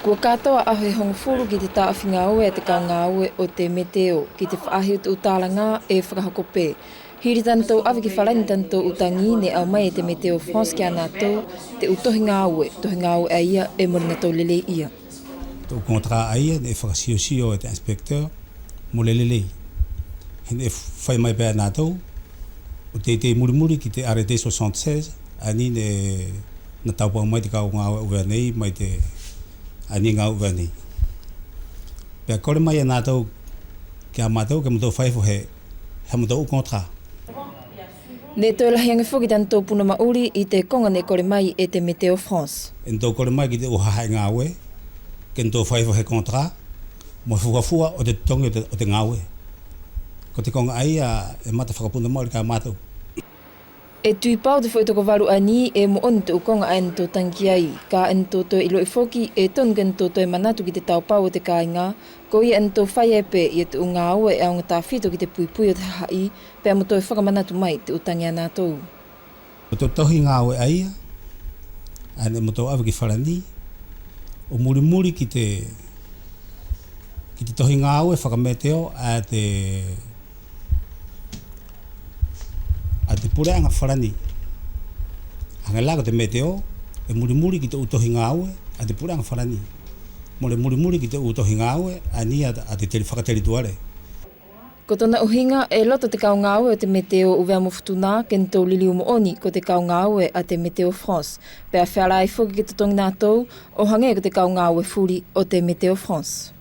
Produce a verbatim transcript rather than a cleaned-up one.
Kua katoa ʻaho ʻe hogofulu ki te taʻofi gaue ʻa te kau gaue ʻo te meteo ki te faʻahi ʻo te ʻu talaga ʻe fakahoko pe. Hili tanatou ʻave ki Falani tanatou ʻu tagi neʻe ʻaumai e te Météo France kia natou te ʻu tohi gaue, tohi gaue ʻaia ʻe mole natou lelei ia. Te ʻu contrat ʻaia neʻe fakasiosio e te inspecteur mole lelei. He neʻe fai mai pea natou ʻo teitei mulimuli ki te arrêté soixante-seize, ʻaeni neʻe na taupau mai te kau gaue ʻa ʻUvea nei mai te ʻaeni gaue ʻa ʻUvea nei. Pea kole mai ia natou kia matou ke matou fai fohe he matou ʻu contrat. Neʻe toe lahi age foki tanatou puna maʻuli ʻi te koga neʻe kole mai e te Météo France. ʻE natou kole mai ki te ʻu hahaʻi gaue ke natou fai fohe contrat mo he fuafua ʻo te totogi ʻo te, ʻo te gaue. Ko te koga ʻaia ʻe mata fakapuna maʻuli kia matou. ʻE tuipau te foʻi toko valu ʻaeni ʻe moʻoni te ʻu koga ʻae natou tagi ki ai, kaʻe natou toe iloʻi foki ʻe tonu ke natou toe manatu ki te taupau ʻo te kaiga, koia ʻe natou fai ai pe ia te ʻu gaue ʻe ʻaoga tafito ki te puipui ʻo te hahaʻi, pea mo toe fakamanatu mai te ʻu tagi ʻa natou. Ko te tohi gaue ʻaia ʻae neʻe matou ʻave ki Falani ʻo mulimuli ki te, ki te tohi gaue fakameteo ʻa te, ʻa te puleʻaga Falani. Hage la ko te meteo ʻe mulimuli ki te ʻu tohi gaue ʻa te puleʻaga Falani. Mole mulimuli ki te ʻu tohi gaue ʻaeni ʻa te, ʻa te tele, fakatelituale. Ko tona ʻuhiga ʻe loto te kau gaue ʻo te meteo ʻUvea mo Futuna ke natou liliu moʻoni ko te kau gaue ʻa te Météo France, pea feala ai foki ke totogi natou ʻo hage ko te kau gaue fuli ʻo te Météo France.